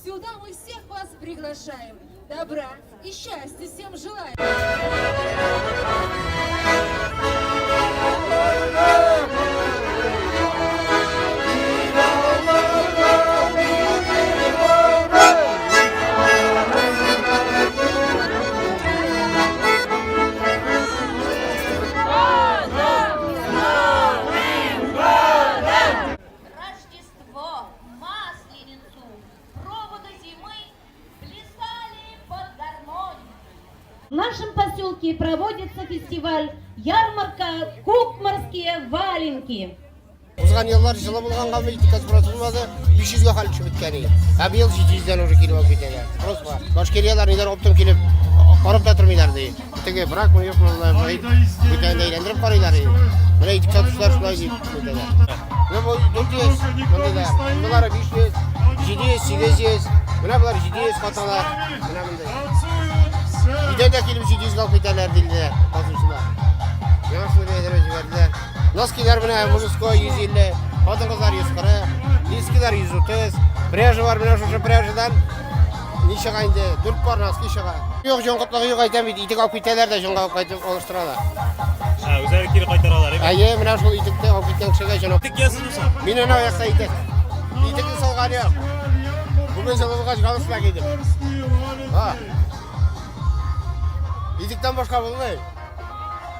Сюда мы всех вас приглашаем. Добра и счастья всем желаем. Рождество, Масленицу, проводы зимы плясали под гармонь. В нашем поселке проводится фестиваль «Ярмарка Кукморские валенки». Узган еллар җылы булгангамы, итеккә спрос булмады, 500 гә хәл төшеп беткән иде. Ә быел 700 дән уже килеп алып китәләр. Спрос бар. Башкирияләр ниләр оптом килеп карап та тормыйлар ди. Теге бракмы, юкмы, болай бүтән әйләндереп карыйлар ди. Менә итек сатучылар шулай дип әйтәләр. Менә бу 400, мондыйлар. Мондыйлары 500, 700, 800. Менә болар 700 каталар. Менә мондый. Өйдән дә килеп 700 алып китәләр диделәр басучылар. Миңа шуны бәяләр җибәрделәр. Носкилар менә мужской 150, хатын-кызлар 140, дискилар 130, пряжа бар менә шушы пряжадан ни чыга инде, 4 пар носки чыга. Юк, җон котлыгы юк әйтәм бит, итек алып китәләр дә җонга алып кайтып алыштыралар. Ә, үзләре кире кайтаралар, әйме? Әйе, менә шул итекне алып киткән кешегә җон. Итек киясезме соң? Мин ана аякта итек. Итекне салган юк. Бүген җылы булгач галошлар кидем. Ха. Итектән башка булмый.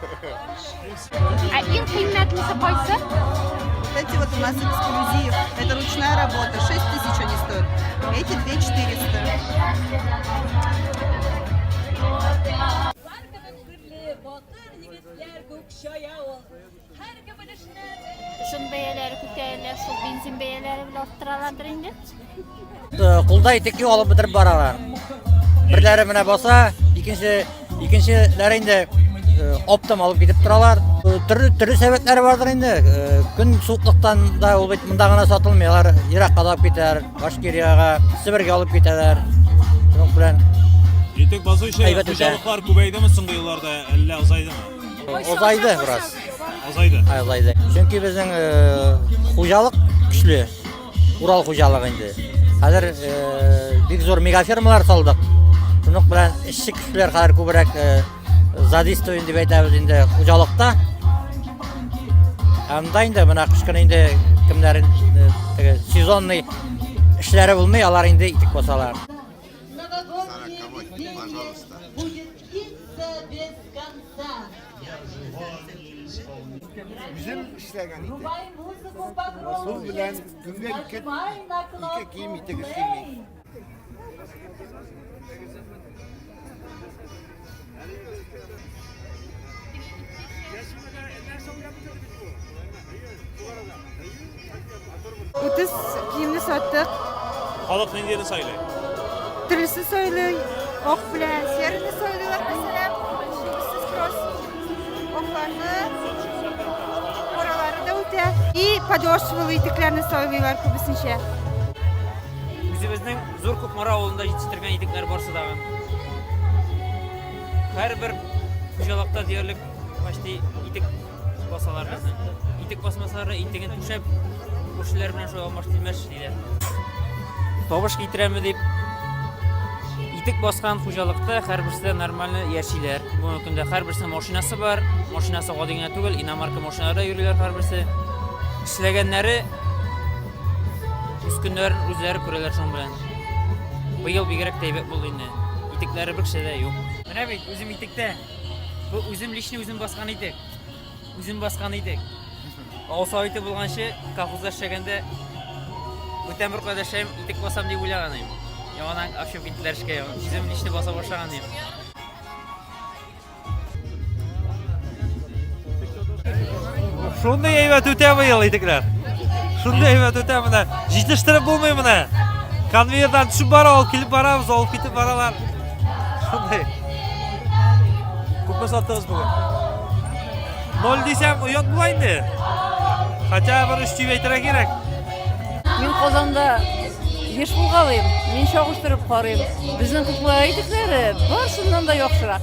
Ә иң кыйммәтлесе кайсы? Вот эти вот у нас эксклюзив. Это ручная работа. 6 тысяч они стоят. Эти 2 400. Бар кебек гөрле, батыр егетләр күк чая ул. Һәркем өлешенә Шун бәяләре күтәрелә, шул бензин бәяләре белән арттыралардыр инде. Кулда итек юк, алып бетереп баралар. Берләре менә баса, икенче икенчеләре инде оптом алып китеп торалар. Төрле төрле сәбәпләре бардыр инде. Көн суыклыктан да ул бит монда гына сатылмый, алар еракка да алып китәләр, Башкириягә, Себергә алып китәләр. Шуның белән Итек басучы Әйбәт үтә. хуҗалыклар күбәйдеме соңгы елларда, әллә азайдымы? Озайды бераз. Азайды. Азайды. Чөнки безнең хуҗалык көчле. Урал хуҗалыгы инде. Хәзер бик зур мегафермалар салдык. Шуның белән эшче көчләр хәзер күбрәк задействован дип әйтәбез инде хуҗалыкта. Анда инде менә кыш көне инде кемнәрен теге сезонный эшләре булмый, алар инде итек басалар. Новогоднее веселье будет длиться без конца. Үзем эшләгән итек. Врубай музыку Сул погромче. белән көнгә ике Нажимай на ике кнопку кием итек эшлим play. мин. Утыз киемне саттык. Халык ниндиен сайлый? Төрлесе сайлый. Ак белән серыйны сайлыйлар, мәсәлән. Күбесе спрос. Акларны, каралары да үтә. И подошвалы итекләрне сайлыйлар күбесенчә. Үзебезнең Зур Кукмара авылында җитештергән итекләр барсы дагы. Һәрбер хуҗалыкта диярлек почти итек басалар безнең. Итек басмасалар да итеген түшәп, күршеләр белән шулай алмаш-тилмәш эшлиләр. Табыш китерәме дип итек баскан хуҗалыкта һәрберсе дә нормально яшиләр. Бүгенге көндә һәрберсенең машинасы бар. Машинасы гади генә түгел, иномарка машиналарда йөриләр һәрберсе. Эшләгәннәре үз көннәрен үзләре күрәләр шуның белән. Быел бигрәк тә әйбәт булды инде. Итекләре бер кешедә дә юк. Менә бит үзем итектә. Бу үзем лично үзем баскан итек. Үзем баскан итек. Авыл советы булганчы колхозда эшләгәндә бүтән бер кайда эшләйм, итек басам дип уйлаган идем. Яңадан общем киттеләр эшкә. Үзем лично баса башлаган идем. Шундый әйбәт үтә быел итекләр. Шундый әйбәт үтә менә. Җитештереп булмый менә. Конвейердан төшеп бара, алып килеп барабыз, алып китеп баралар. Шундый. Күпме саттыгыз бүген? Ноль дисәм, оят була инде. Хотя бер өч дип әйтергә кирәк. Мин Казанда еш булгалыйм, мин чагыштырып карыйм. Безнең Кукмара итекләре барысыннан да яхшырак.